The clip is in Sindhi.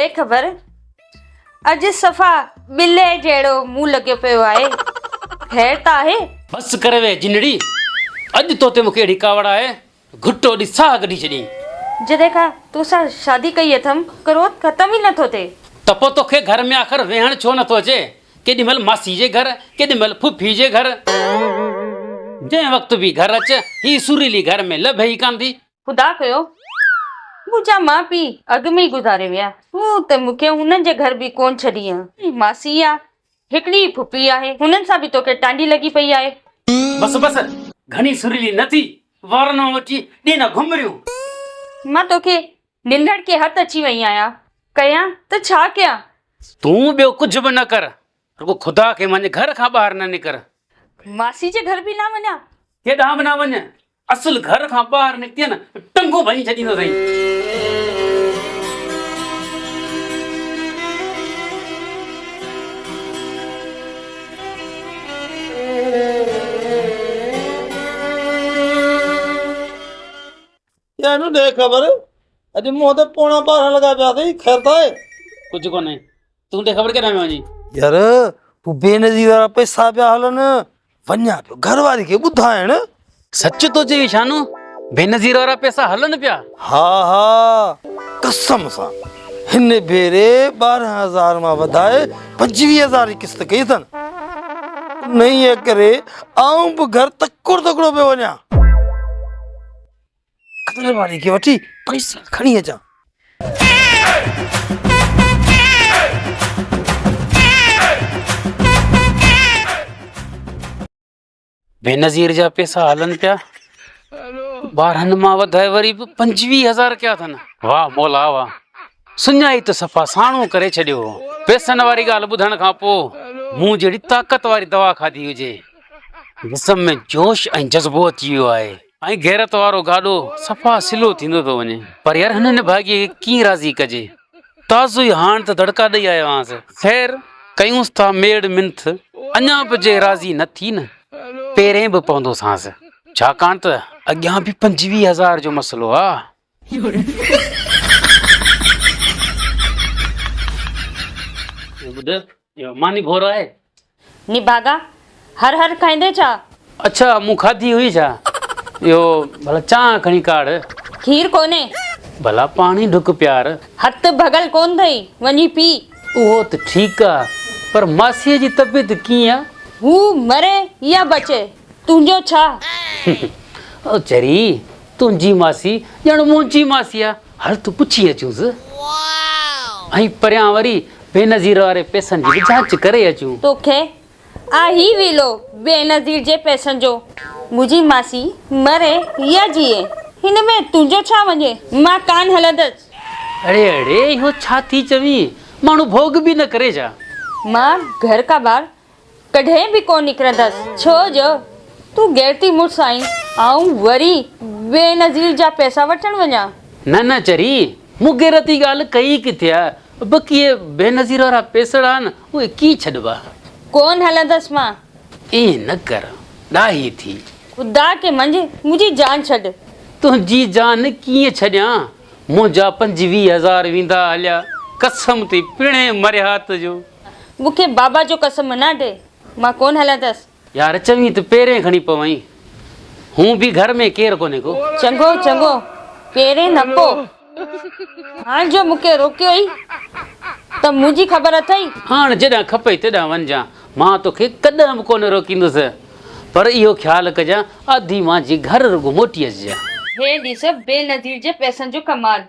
ڏي خبر اڄ صفا ٻلي جهڙو منهن لڳيو پيو آهي. خير ته آهي؟ بس ڪري ويهه جنڙي، اڄ تو تي مون کي اهڙي ڪاوڙ آهي، گهٽو ڏي ساهه ڪڍي ڇڏيائين. جڏهن کان تو سان شادي ڪئي اٿم، ڪروڌ ختم ئي نٿو ٿئي. ته پوء توکي گهر ۾ آخر ويهڻ ڇو نٿو اچي؟ ڪيڏي مهل ماسي جي گهر، ڪيڏي مهل ڦوڦي جي گهر. جنهن وقت به گهر اچ، هي سريلي گهر ۾ لڀي ئي ڪانه ٿي. خدا ڪيو منهنجا ماء پيء اڳ ۾ ئي گذاري ويا. تون ته مون کي هنن جي گهر به ڪونه ڇڏينء. ماسي آ، هڪڙي ئي ڦڦي آهي، هنن سان به توکي ٽانڊي لڳي پئي آهي. بس بس، گهڻي سريلي نه ٿي، وارن مان وٺي ڏي نه گهمريون. مان توکي ننڍڙ کي هٿ اچي وئي آهيان، ڪيان ته ڇا ڪيان؟ تون ٻيو ڪجهه به نه ڪر، رڳو خدا کي مڃ، گهر کان ٻاهر نه نڪر. ماسي جي گهر به نه وڃان؟ ڪيڏانهن به نه وڃ، اصل گهر کان ٻاهر نڪتين نه ٽنگون ڀڃي ڇڏيندوسئين. يا نو ڏي خبر اڄ منهن تي پوڻا 12 لڳا پيا اٿئي خير ته آهي؟ ڪجهه ڪونهي تون ڏي خبر ڪيڏانهن پيو وڃين؟ يار هو بينظير وارا پئسا پيا هلن وڃان پيو گهر واري کي ٻڌائڻ. سچ ٿو چوين شانو بينظير وارا پئسا هلن پيا؟ ها ها قسم سان هن ڀيري 12 هزار مان وڌائي 25 هزار جي قسط ڪئي اٿن. انهيء ڪري آئون به گهر تڪڙو تڪڙو پيو وڃان. گهر واري کي وٺي پئسا کڻي اچان. بينظير جا پئسا هلن پيا 12 مان وڌائي وري به 25 هزار ڪيا اٿن. واهه مولا واهه سڃائي ته صفا ساڻو ڪري ڇڏيو هو. پئسن واري ڳالهه ٻڌڻ کان پوء مون جهڙي طاقت واري دوا کاڌي هجي. جسم ۾ جوش ۽ جذبو اچي ويو آهي. ۽ غيرت وارو گاڏو صفا سلو ٿيندو ٿو وڃي. پر يار هن نڀاڳيء کي ڪيئن راضي ڪجي. تازو ئي هاڻ ته دڙڪا ڏئي آيو آهيانس. خير ڪيونس ٿا ميڙ منٿ، اڃا به جي راضي نه ٿي نه پيرين به پوندوسانس. ڇاڪاڻ ته اڳيان به 25 هزار جو مسئلو آ. ٻڌ اهو ماني ڀورو آهي. نڀاڳا هر هر کائيندين ڇا؟ اڇا مون کاڌي هئي ڇا؟ اهو ڀلا چانهه کڻي ڪاڙهه. کير ڪونهي. ڀلا پاڻي ڍڪ پيار. هٿ ڀڳل ڪونه اٿئي، وڃي پي. اهو ته ٺيڪ آ، پر ماسيء جي طبيعت ڪيئن آ؟ هو مري يا بچي، تنهنجو ڇا؟ او چري، تنهنجي ماسي ڄڻ منهنجي ماسي آ، هل ته پڇي اچونس. ۽ پريان وري بينظير واري پئسن جي به جاچ ڪري اچون. توکي آ هي ويلو بينظير جي پئسن جو. منهنجي ماسي مري يا جيئي، هن ۾ تنهنجو ڇا وڃي؟ مان ڪانه هلندس. اڙي اڙي اهو ڇا ٿي چوين، ماڻهو ڀوڳ به نه ڪري ڇا؟ مان گهر کان ٻاهر ڪڏهن به ڪونه نڪرندس، ڇو جو تون غيرتي مڙس آهين، آئون وري بينظير جا پئسا وٺڻ وڃان. نه نه چري، مون غيرتي ڳالهه ڪئي ئي ڪٿي آ، بڪي اهي بينظير وارا پئسڙا آهن، اهي ڪيئن ڇڏبا. ڪونه هلندس مان. ائين نه ڪر، ڏاهي ٿي. خدا کي مڃ، منهنجي جان ڇڏ. تنهنجي جان ڪيئن ڇڏيان، منهنجا 25 هزار ويندا هليا، قسم ٿي پڻهين مرهيات جو. مون کي بابا جو قسم نه ڏي، مان ڪونه هلندس. يار چوين ته پيرين کڻي پوين، هون به گهر ۾ ڪير ڪونهي ڪو. چڱو چڱو، پيرين نه پو. هاڻ جو مون کي روڪيو ئي ته منهنجي خبر اٿئي. هاڻ جيڏانهن کپئي تيڏانهن وڃجان، مان توکي ڪڏهن به ڪونه روڪيندس، پر اهو خيال ڪجان آڌي مانجهي گهر رڳو موٽي اچجان. هي ڏس بينظير جي پئسن جو ڪمال.